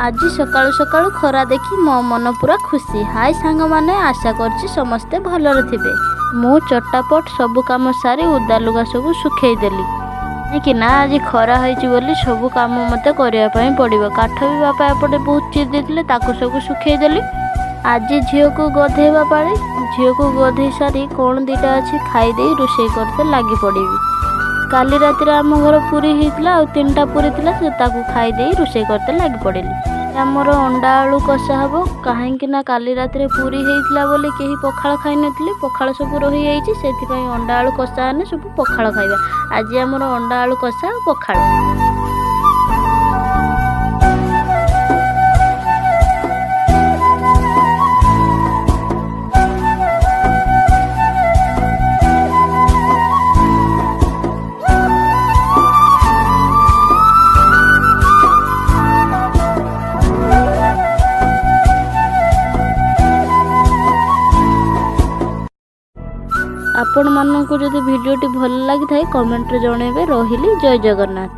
ଆଜି ସକାଳୁ ସକାଳୁ ଖରା ଦେଖି ମୋ ମନ ପୁରା ଖୁସି। ହାଇ ସାଙ୍ଗମାନେ, ଆଶା କରୁଛି ସମସ୍ତେ ଭଲରେ ଥିବେ। ମୁଁ ଚଟାପଟ ସବୁ କାମ ସାରି ଓଦା ଲୁଗା ସବୁ ଶୁଖେଇ ଦେଲି, କାହିଁକି ନା ଆଜି ଖରା ହେଇଛି ବୋଲି ସବୁ କାମ ମୋତେ କରିବା ପାଇଁ ପଡ଼ିବ। କାଠ ବି ବାପା ଏପଟେ ବହୁତ ଚିରି ଦେଇଥିଲେ, ତାକୁ ସବୁ ଶୁଖେଇ ଦେଲି। ଆଜି ଝିଅକୁ ଗଧେଇବା ପାଳି। ଝିଅକୁ ଗଧେଇ ସାରି କ'ଣ ଦୁଇଟା ଅଛି ଖାଇଦେଇ ରୋଷେଇ କରତେ ଲାଗି ପଡ଼ିବି। କାଲି ରାତିରେ ଆମ ଘର ପୁରୀ ହେଇଥିଲା, ଆଉ 3ଟା ପୁରୀ ଥିଲା, ସେ ତାକୁ ଖାଇଦେଇ ରୋଷେଇ କରତେ ଲାଗି ପଡ଼ିଲି। ଆମର ଅଣ୍ଡା ଆଳୁ କଷା ହେବ, କାହିଁକି ନା କାଲି ରାତିରେ ପୁରୀ ହେଇଥିଲା ବୋଲି କେହି ପଖାଳ ଖାଇନଥିଲେ, ପଖାଳ ସବୁ ରହିଯାଇଛି। ସେଥିପାଇଁ ଅଣ୍ଡା ଆଳୁ କଷା ହେଲେ ସବୁ ପଖାଳ ଖାଇବା। ଆଜି ଆମର ଅଣ୍ଡା ଆଳୁ କଷା ଆଉ ପଖାଳ। ଆପଣମାନଙ୍କୁ ଯଦି ଭିଡ଼ିଓଟି ଭଲ ଲାଗିଥାଏ, କମେଣ୍ଟରେ ଜଣାଇବେ। ରହିଲି, ଜୟ ଜଗନ୍ନାଥ।